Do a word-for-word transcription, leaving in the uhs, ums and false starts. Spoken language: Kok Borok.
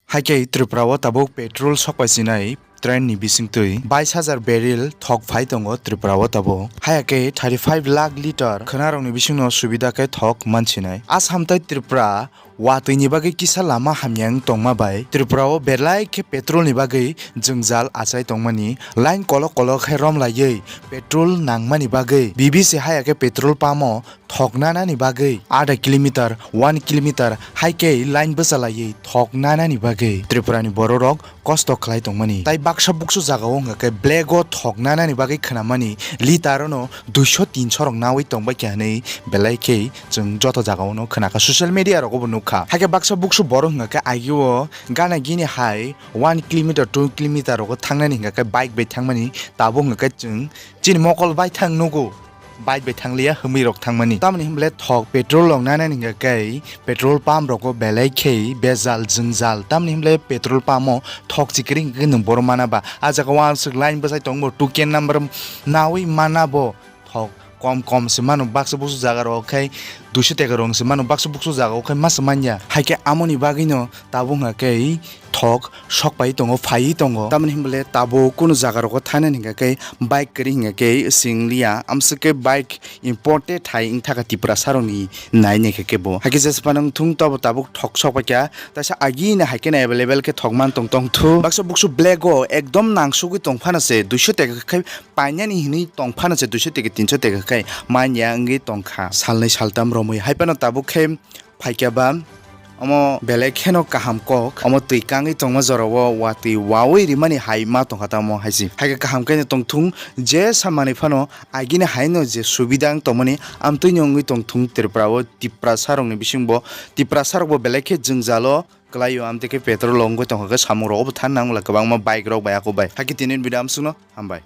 Hai khe Tripura o tabuk petrol sok pai sinai train ni bising twi bais hajar barrel thok phai tongo Tripura o tabuk. Haya khe thirty five lakh litre khwnarok ni bising no subida khe thok man sinai. Assam tei Tripura watwi ni bagwi kisa lama hamya wng tongma bai Tripura o belai khe petrol ni bagwi jwngjal achai tongmani, line kolok kolok khe rom laiwi petrol nangmani bagwi B B C haya khe petrol pump o thok nanani bagwi adha kilometer, one kilometer hai khe line bwchalaiwi thok nanani bagwi Tripura ni bororok kosto khlai tongmani. Tai baksa buksu jagao wngkha khe black o thok nanani bagwi khwnamani litre ono duiso tinso rok nawi tongbai kha hinwi belai khe chwng joto jagao no khwnakha, social media rogo bo nukha. Hai khe baksa buksu borok wngkha khe agio gana gini hai one kilometer, two kilometer rogo thangnani hingkha khe bike bai thangmani, tabuk hingkha khe chwng chini mokol bai thang nugo. Bike bai thangliya, hwnwi rok thangmani. Tamoni hwnle thok petrol rok nanani hingkha khe petrol pump rogo belai khe bejal jwngjal. Tamoni hwnle petrol pump o thok chikiri hingkha khe nwng bohrok mana ba? A jaga o ang swk line bwsai tongo, two K number nawi mana bo. Thok kom kom se mano, baksa buksu jaga rok khe duiso teka rok se mano, baksa buksu jaga o khe masa manya. Hai khe amoni bagwi no tabuk hwnka khe thok sok pai tongo, phaiwi tongo. Tamoni hwnba le tabuk kunu jaga rogo thanani hwnka khe bike kwrwi hwnka khe sing liya, amswk khe bike imported hai wngtha kha Tiprasa rokni nai naikha khe bo. Hai khe jesa phano wngthung tobo tabuk thok sok pai kha, taisa agi no hai khe no available khe thok man tong tong thu. Baksa buksu black o ekdom nangsugwi tong phano se duiso teka khe painani hinwi tong phano se duiso teka tinso teka khe manya wngwi tong kha. Salnwi saltam romwi hai phano tabuk khe phaikha ba, omo belai kheno kaham kok, omo twi kangwi tongma jorao watwi wawi rimani hai ma tongkha tamo hai se. Hai khe kaham khe tongthung, jesa manwi phano agini hai no je subida wng tongmani amtwino wngwi tongthung Tripura o, Tiprasa rokni bisingbo, Tiprasa rokbo belai khe jwngjalo kwlaio, amtwi khe petrol o wngwi tongkha khe samung rogo bo thanna wngla kwbangma bike rok bai ako bai. Hai khe tini video amsukno hambai.